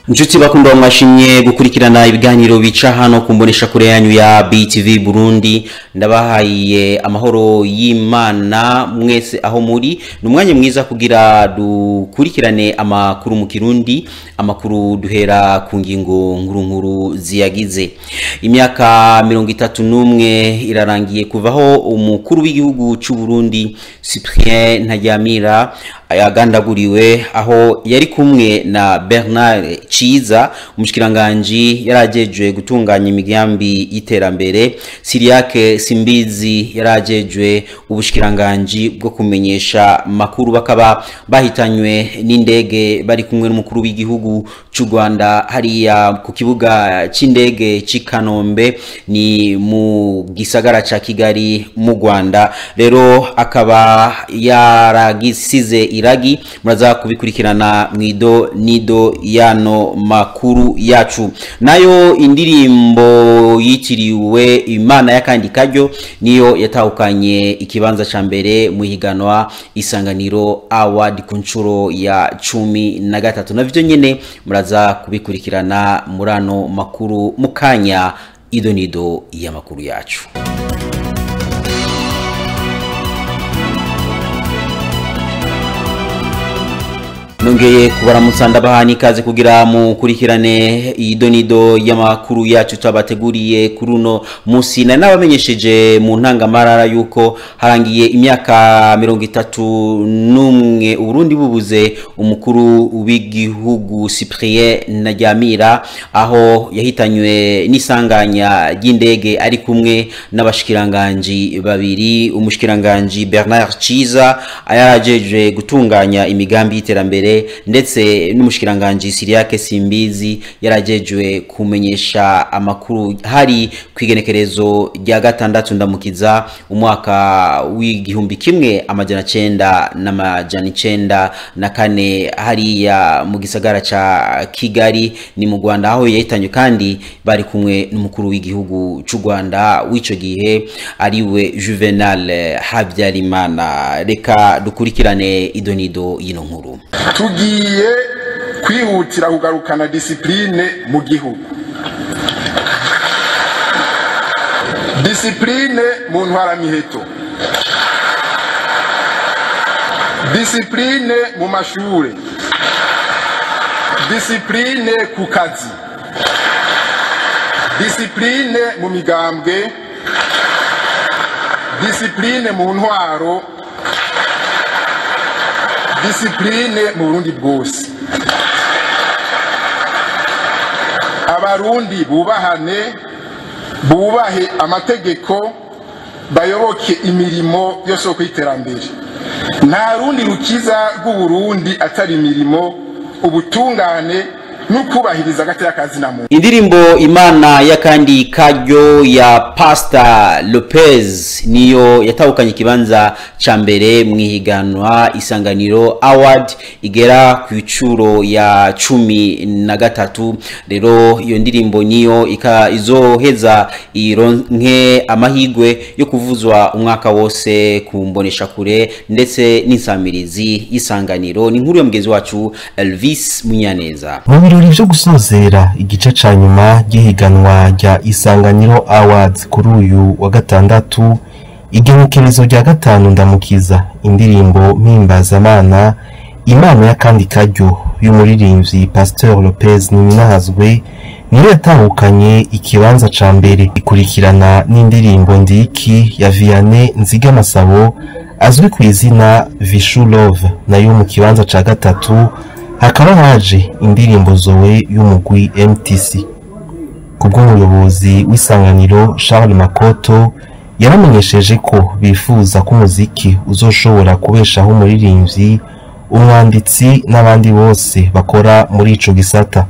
Inshuti bakunda mwashimye gukurikirana ibiganiro bica hano kumbonesha kure yanyu ya BTV Burundi, ndabahaye amahoro y'Imana mwese aho muri. Numwanya mwiza kugira dukurikirane amakuru mu Kirundi, amakuru duhera ku ngingo nkuru nkuru ziyagize. Imyaka 31 irarangiye kuvaho umukuru w'igihugu cy'u Burundi Cyprien Ntaryamira yagandaguriwe, aho yari kumwe na Bernard Ciza, umushikiranganje yarajejwe gutunganya imigambi y'iterambere, Siriake Simbizi yarajejwe ubushikiranganje bwo kumenyesha makuru, bakaba bahitanywe n'indege bari kumwe n'umukuru w'igihugu cy'u Rwanda hariya ku kibuga c'indege c'i Kanombe ni mu gisagara ca Kigali mu Rwanda. Rero akaba yaragisize iragi, muraza kubikurikirana mwido nido yano makuru yacu. Nayo indirimbo yitiriwe Imana y'akandi karyo niyo yatahukanye ikibanza ca mbere mu higanwa Isanganiro Award ku nshuro ya 13, navyo nyene muraza kubikurikirana murano makuru mukanya ido nido y'amakuru yacu. Nongeye kubaramutsa ndabaha ikaze kugira mukurikirane idonido y'amakuru yacu twabateguriye kuri uno munsi. Na nabamenyesheje mu ntangamarara yuko harangiye imyaka 31 Uburundi bubuze umukuru w'igihugu Cyprien Ntaryamira, aho yahitanywe n'isanganya ry'indege ari kumwe n'abashikiranganji babiri, umushikiranganje Bernard Ciza yarajeje gutunganya imigambi y'iterambere, ndetse n'umushikiranganje Siriake Simbizi yarajejwe kumenyesha amakuru. Hari kwigenekerezo rya 6 ndamukiza umwaka w'igihumbi kimwe amajana 994 hariya mu gisagara ca Kigali ni mu Rwanda, aho yahitanywe kandi bari kumwe n'umukuru w'igihugu cy'u Rwanda w'ico gihe ariwe Juvenal Habyarimana. Reka dukurikirane idonido y'ino nkuru. Tugiye kwihutira kugarukana disipline mu gihugu, disipline mu ntwaramiheto, disipline mu mashure, disipline ku kazi, disipline mu migambwe, disipline mu ntwaro, disipline mu Burundi bwose. Abarundi bubahane, bubahe amategeko, bayoboke imirimo yose kwiterambere. Nta rundi rukiza rw'Uburundi atari imirimo, ubutungane nukubahiriza agateka kazina muntu. Indirimbo Imana y'akandi karyo ya Pastor Lopez niyo yatahukanye ikibanza ca mbere mu higanwa Isanganiro Award igera ku icuro ya 13. Rero iyo ndirimbo niyo izoheza ironke amahigwe yo kuvuzwa umwaka wose kumbonesha kure ndetse n'insamirizi Isanganiro. Ni nkuru ya mugenzi wacu Elvis Munyaneza. Mu byo gusozera igice ca nyuma gihiganwa rya Isanganiro Awards kuri uyu wa gatandatu, igenekerezo rya 5 ndamukiza, indirimbo mpimbazamana Imana y'akandi karyo y'umuririmbyi Pasteur Lopez Nininahazwe niyo yatahukanye ikibanza ca mbere, ikurikirana n'indirimbo Ndiki ya Vianney Nzigamasabo azwi ku izina Vishu Love, nayo mu kibanza ca 3 hakaba haje indirimbo Zoe y'umugwi MTC. Kubw'umuyobozi w'Isanganiro Charles Makoto yaramenyesheje ko bifuza ko umuziki uzoshobora kubeshaho umuririmbyi, umwanditsi n'abandi bose bakora muri ico gisata.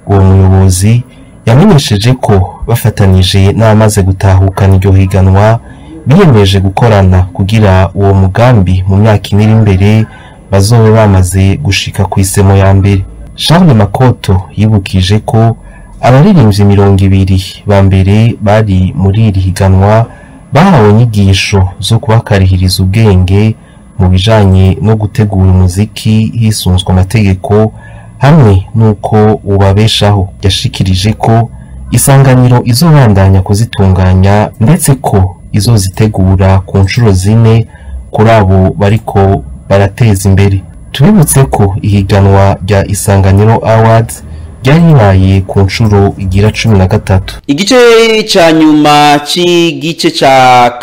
Uwo muyobozi yamenyesheje ko bafatanije n'abamaze gutahukana iryo higanwa biyemeje gukorana kugira uwo mugambi mu myaka ine iri imbere bazobe bamaze gushika ku isemo ya mbere. Charles Makoto yibukije ko abaririmbyi 20 ba mbere bari muri iri higanwa bahawe inyigisho zo kubakarihiriza ubwenge mu bijanye no gutegura umuziki hisunzwe amategeko, hamwe nuko ubabeshaho. Yashikirije ko Isanganiro izobandanya kuzitunganya ndetse ko izozitegura ku nshuro 4 kuri abo bariko barateza imbere. Tubibutse ko ihiganwa rya Isanganiro Awards ryari ku nshuro igira 13. Igice ca nyuma c'igice ca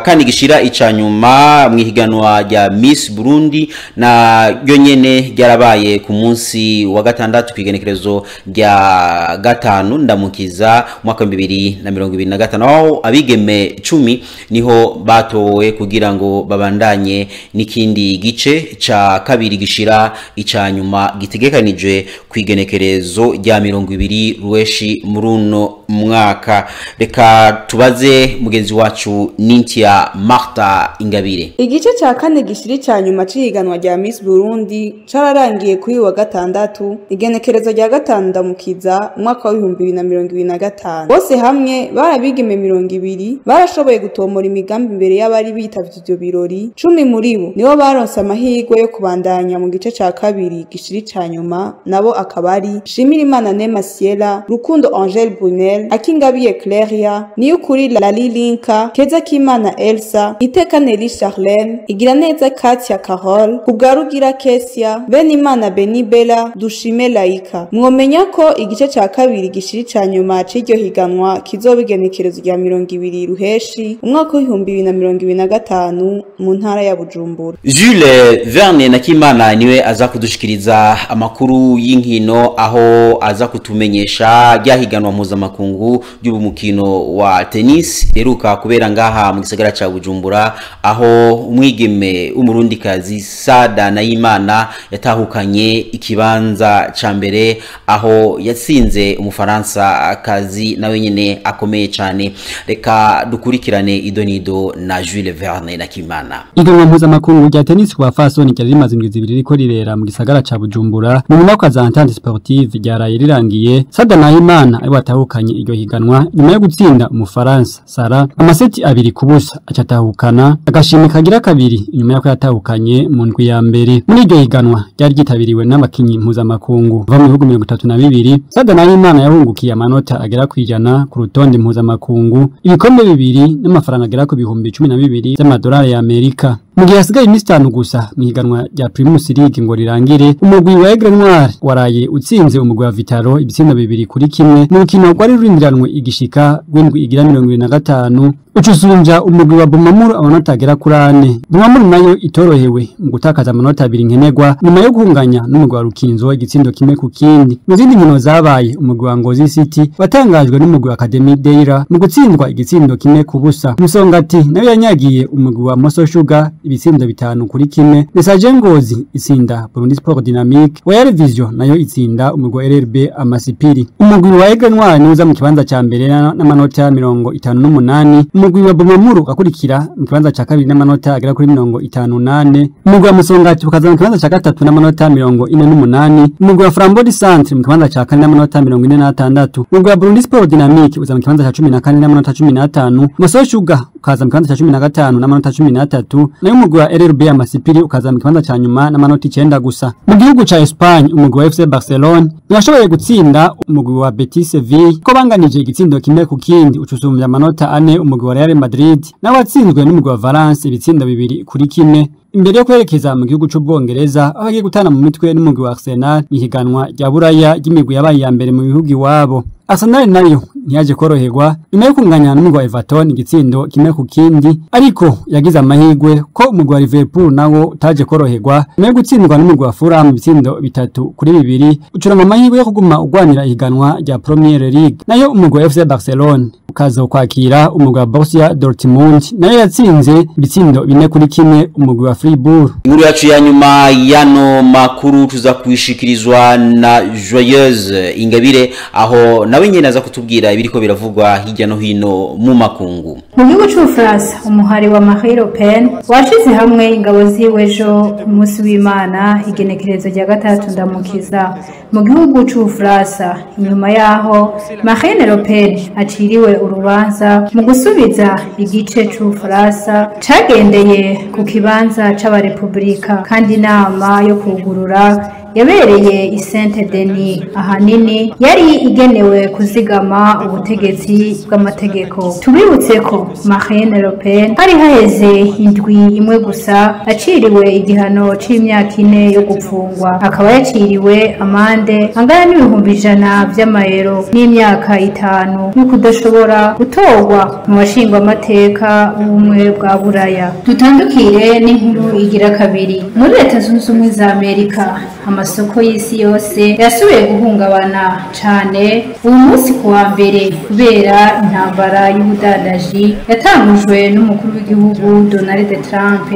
kane gishira ica nyuma mwihiganwa rya Miss Burundi na ryo nyene ryarabaye ku munsi wa gatandatu kwigenekerezo rya 5 ndamukiza mwaka 2025, aho abigeme 10 niho batowe kugira ngo babandanye n'ikindi gice ca kabiri gishira ica nyuma gitegekanijwe kwigenekerezo rya 20 ruweshi muruno mwaka. Reka tubaze mugenzi wacu Nintia Martha Ingabire. Igice ca kane gishiri ca nyuma cihiganwa rya Miss Burundi cararangiye kuri wa gatandatu igenekerezo rya 5 ndamukiza umwaka wa 2025. Bose hamwe barabigeme 20 barashoboye gutomora imigambi imbere y'abari bitavye ivyo birori. 10 muri bo nibo baronse amahirwe yo kubandanya mu gice ca kabiri gishiri ca nyuma, nabo akabari Shimirimana Nema Siela, Rukundo Angel Brunel, Akingabiye Claria, Niyukuri Lali Linka, Keza Kimana Elsa, Iteka Nelly Charlene, Igiraneza Katia Carole, Kubgarugira Kesia, Benimana Benibela, Dushime Laika. Mwomenya ko igice ca kabiri gishiri ca nyuma c'iryo higanwa kizobigenekerezo rya 20 ruheshi umwaka wa 2025 mu ntara ya Bujumbura. Jules Verne Nakimana niwe aza kudushikiriza amakuru y'inkino, aho aza kutumenyesha ryahiganwa mpuzamakungu ry'umukino wa tennis heruka kubera ngaha mu gisagara ca Bujumbura, aho umwigeme w'umurundikazi Sada Nayimana yatahukanye ikibanza ca mbere, aho yatsinze umufaransa kazi nawe nyene akomeye cyane. Reka dukurikirane idonido na Jules Verne Nakimana. Ihiganwa mpuzamakungu rya tennis ku bafasoni ryari rimaze indwi zibiri riko ribera mu gisagara ca Bujumbura mu nyubakwa za Entente Sportive ryaraye rirangiye. Sada Nahimana ari watahukanye iryo higanwa nyuma yo gutsinda umufaransa Sara amaseti 2-0, acatahukana agashimwe kagira kabiri nyuma y'uko yatahukanye mu ndwi ya mbere. Muri iryo higanwa ryari ryitabiriwe n'abakinyi mpuzamakungu bava mu bihugu 32. Sada Nahimana yahungukiye amanota agera ku 100 ku rutonde mpuzamakungu, ibikombe 2 n'amafaranga agera ku 12,000 by'amadolari ya Amerika. Mu gihe hasigaye iminsi 5 gusa mu higanwa rya Primus League ngo rirangire, umugwi wa Aigle Noir waraye utsinze umugwi wa Vitaro ibitsindo 2-1 mu rukino rwari rurindiranwe igishika rw'indwi igira 25, ucusunja umugwi wa Bumamuru amanota agera kuri 4. Bumamuru nayo itorohewe mu gutakaza amanota 2 nkenerwa nyuma yo guhunganya n'umugwi wa Rukinzo igitsindo 1-0. Mu zindi nkino zabaye, umugwi wa Ngozi City watangajwe n'umugwi wa Academy Deira mu gutsindwa igitsindo 1-0. Musongati nayo yanyagiye umugwi wa Moso Sugar ibitsindo 5-1. Message Ngozi itsinda Burundi Sport Dynamique, Royal Vision nayo itsinda umugwi wa RRB Amasipiri. Umugwi wa Aigle Noir niuza mu kibanza ca mbere n'amanota 58, umugwi wa Bumamuru akurikira mu kibanza ca kabiri n'amanota agera kuri 58, umugwi wa Musongati ukaza mu kibanza ca gatatu n'amanota 48, umugwi wa Flambeau Centre mu kibanza ca kane n'amanota 46, umugwi wa Burundi Sport Dynamique uza mu kibanza ca 14 n'amanota 15, Moso Sugar ukaza mu kibanza ca 15 n'amanota 13, nayo umugwi wa RRB Amasipiri ukaza mu kibanza ca nyuma n'amanota 9 gusa. Mu gihugu ca Espagne, umugwi wa FC Barcelona yashoboye gutsinda umugwi wa Betis Sevilla ko banganije igitsindo 1-0, ucusumvya amanota 4 umugwi wa Real Madrid nawe watsinzwe n'umugwi wa Valence ibitsindo 2-1. Imbere yo kwerekeza mu gihugu c'Ubwongereza aho agiye gutana mu mitwe n'umugwi wa Arsenal ihiganwa rya Buraya ry'imigwi yabaye ya mbere mu bihugu iwabo. Arsenal nayo ntiyaje koroherwa nyuma yo kunganya n'umugwi wa Everton igitsindo 1-0, ariko yagize amahirwe ko umugwi wa Liverpool nawo utaje koroherwa nyuma yo gutsindwa n'umugwi wa Fulham ibitsindo 3-2, ucuranga amahirwe yo kuguma ugwanira ihiganwa rya Premier League. Nayo umugwi wa FC Barcelona ukaza kwakira umugwi wa Borussia Dortmund nayo yatsinze ibitsindo 4-1 umugwi wa Fribourg. Inkuru yacu ya nyuma yano makuru tuza kwishikirizwa na Joyeuse Ingabire, aho nawe nyene aza kutubwira ibiriko biravugwa hirya no hino mu makungu. Mu gihugu c'Ubufaransa, umuhari wa Marine Le Pen washize hamwe ingabo ziwe ejo ku munsi w'Imana igenekerezo rya 3 ndamukiza mu gihugu c'Ubufaransa, inyuma yaho Marine Le Pen aciriwe urubanza mu gusubiza igice c'Ubufaransa cagendeye ku kibanza c'abarepublika, kandi inama yo kugurura yabereye i Saint-Denis ahanini yari igenewe kuzigama ubutegetsi bw'amategeko. Tubibutse ko Marine Le Pen hari haheze indwi imwe gusa aciriwe igihano c'imyaka 4 yo gupfungwa, akaba yaciriwe amande angana n'100,000 vy'amayero n'imyaka 5 yo kudashobora gutorwa mu bashingwa amateka b'ubumwe bwa Buraya. Dutandukire n'inkuru igira kabiri. Muri Leta Zunze Ubumwe za Amerika amasoko y'isi yose yasubiye guhungabana cane uyu munsi ku wa mbere kubera intambara y'ubudandaji yatangujwe n'umukuru w'igihugu Donald Trump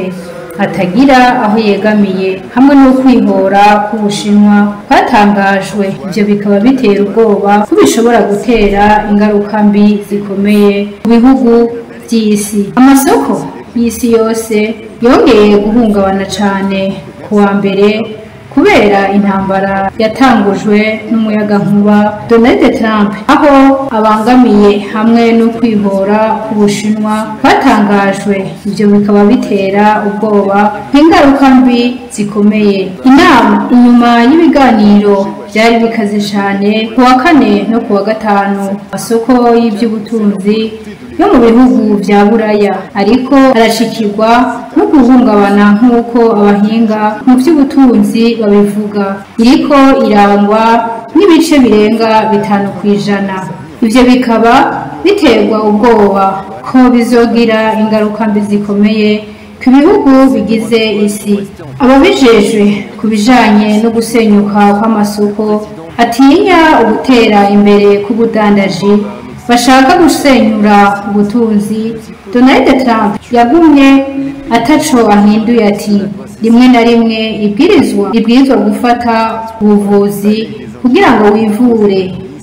atagira aho yegamiye, hamwe no kwihora k'Ubushinwa kwatangajwe. Ivyo bikaba bitera ubwoba ko bishobora gutera ingaruka mbi zikomeye ku bihugu vy'isi. Amasoko y'isi yose yongeye guhungabana cane ku wa mbere kubera intambara yatangujwe n'umuyagankuba Donald Trump, aho abangamiye hamwe no kwihora k'Ubushinwa kwatangajwe. Ivyo bikaba bitera ubwoba nk'ingaruka mbi zikomeye. Inama inyuma y'ibiganiro byari bikaze cyane ku wa kane no ku wa gatanu, amasoko y'iby'ubutunzi yo mu bihugu vya Buraya ariko arashikirwa no guhungabana nk'uko abahinga mu by'ubutunzi babivuga, iriko irangwa n'ibice birenga 5%. Ivyo bikaba biterwa ubwoba ko bizogira ingaruka mbi zikomeye ku bihugu bigize isi. Ababijejwe ku bijanye no gusenyuka kw'amasoko atinya ugutera imbere k'ubudandaji bashaka gusenyura ubutunzi, Donald Trump yagumye ataco ahinduye ati rimwe na rimwe ibwirizwa gufata ubuvuzi kugira ngo wivure.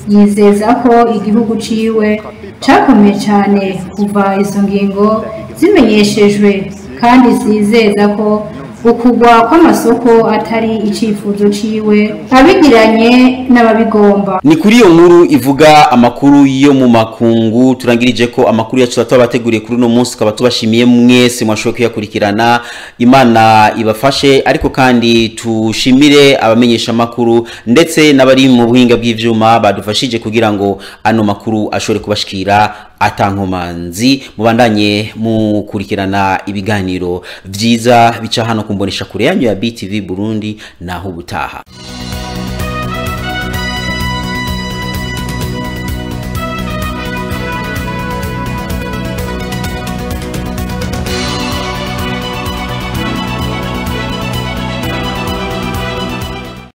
Yizeza ko igihugu ciwe cakomeye cane kuva izo ngingo zimenyeshejwe, kandi zizeza ko ukugwa kw'amasoko atari icifuzo ciwe abigiranye n'ababigomba. Ni kuri iyo nkuru ivuga amakuru yo mu makungu turangirije ko amakuru yacu twabateguriye kuri uno munsi, tukaba tubashimiye mwese mwashoboye kuyakurikirana. Imana ibafashe, ariko kandi tushimire abamenyesha makuru ndetse n'abari mu buhinga bw'ivyuma badufashije kugira ngo ano makuru ashobore kubashikira atankomanzi. Mubandanye mukurikirana ibiganiro vyiza bica hano kumbonesha kure yanyu ya BTV Burundi, naho ubutaha.